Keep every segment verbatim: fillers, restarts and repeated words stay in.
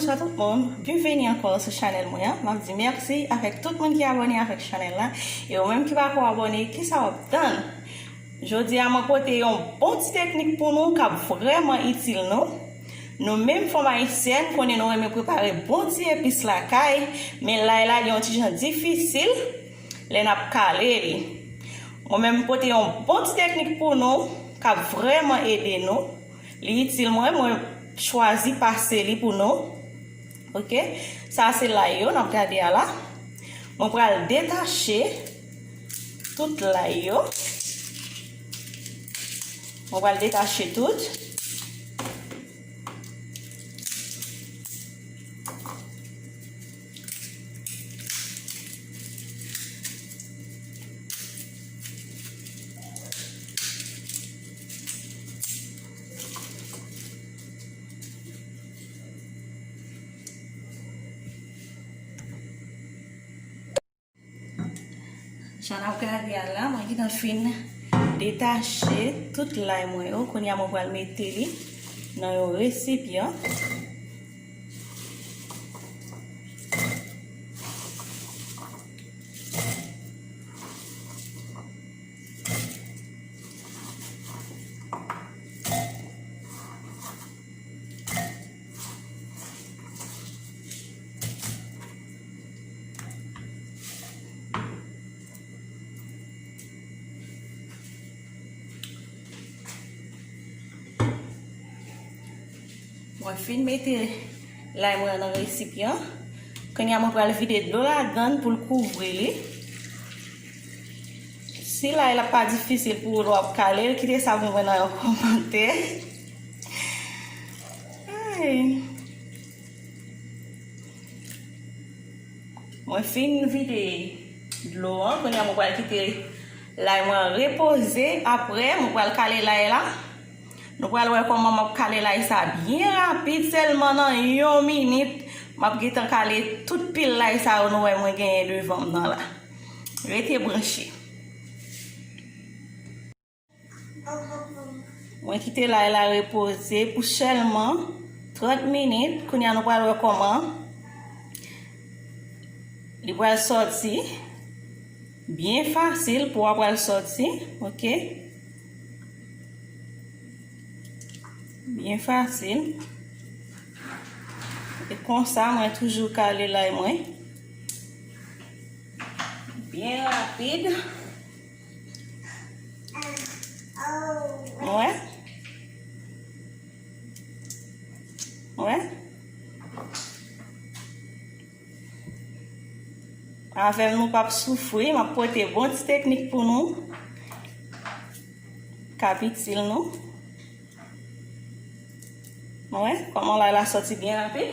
Bonswa tout moun, byenveni ankò sou chanèl mwen an. M ap di mèsi avèk tout moun ki abòne avèk chanèl la. E ou menm ki pako abòne, kisa w ap tann? Jodi a, mwen pote yon bon ti teknik pou nou k ap vrèman itil nou. Nou menm fanm ayisyèn, konnen nou renmen prepare bon ti epis lakay, men lay la gen yon ti jan difisil lè n ap kale li. Mwen menm, m pote yon bon ti teknik pou nou k ap vrèman ede nou. Li itil mwen, mwen chwazi pase li pou nou. Oke, sa se lay yo n ap gade a la. Mwen pral detache tout lay yo. Mwen pral detache tout. Jan n ap gade a la, mwen gentan fin detache tout lay mwen yo. Kounye a, mwen pral mete li nan yon resipyan. Mwen fin mete lay mwen nan resipyan. Kounye a, mwen pral vide dlo ladan l pou l kouvri li. Si lay la pa difisil pou ou lè w ap kale l, kite sa pou mwen nan yon kòmantè. Ay. Mwen fin vide dlo an, kounye a mwen pral kite lay mwen repoze. Apre, mwen pral kale lay la. Nou pral wè kòman m ap kale lay sa byen rapid, sèlman nan yon minit, m ap gentan kale tout pil lay sa yo nou wè mwen genyen devan m nan la. Rete branche. Mwen kite lay la repoze pou sèlman trant minit. Kounye a nou pral wè kòman li pral sòti. Byen fasil, po a pral sòti, oke? Byen fasil. E konsa, mwen toujou kale lay mwen. Byen rapid. Wè? Wè? Avè m nou p ap soufri, m ap pote bon ti teknik pou nou k ap itil nou. Wè kòman lay la sòti byen rapid.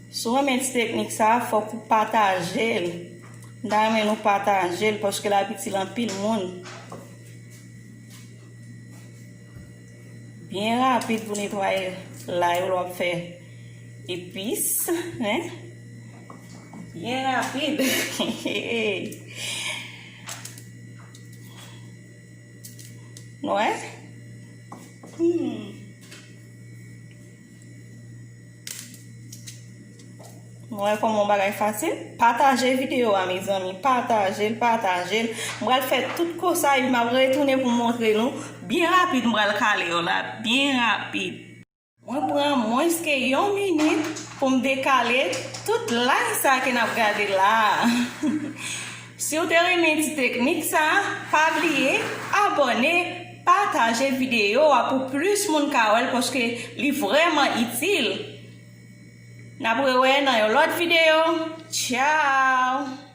Si w renmen ti teknik sa, fòk ou pataje l. M ta renmen nou pataje l paske l ap itil anpil moun. Byen rapid pou netwaye lay ou lè w ap fè epis, hein? Byen rapid. Nou wè? Hmm. Nou wè kòman yon bagay fasil? Pataje videyo a, mezanmi. Pataje l, pataje l. M pral fè tout kosa epi m ap retounen pou m montre nou. Byen rapid, m pral kale yo la. Byen rapid. Mwen pran mwens ke yon minit pou m dekale tout lay sa ke n ap gade la. Si w te renmen ti teknik sa, pa bliye abòne, pataje videyo a pou plis moun ka wè l paske li vrèman itil. N ap rewè nan yon lòt videyo. Tchaw!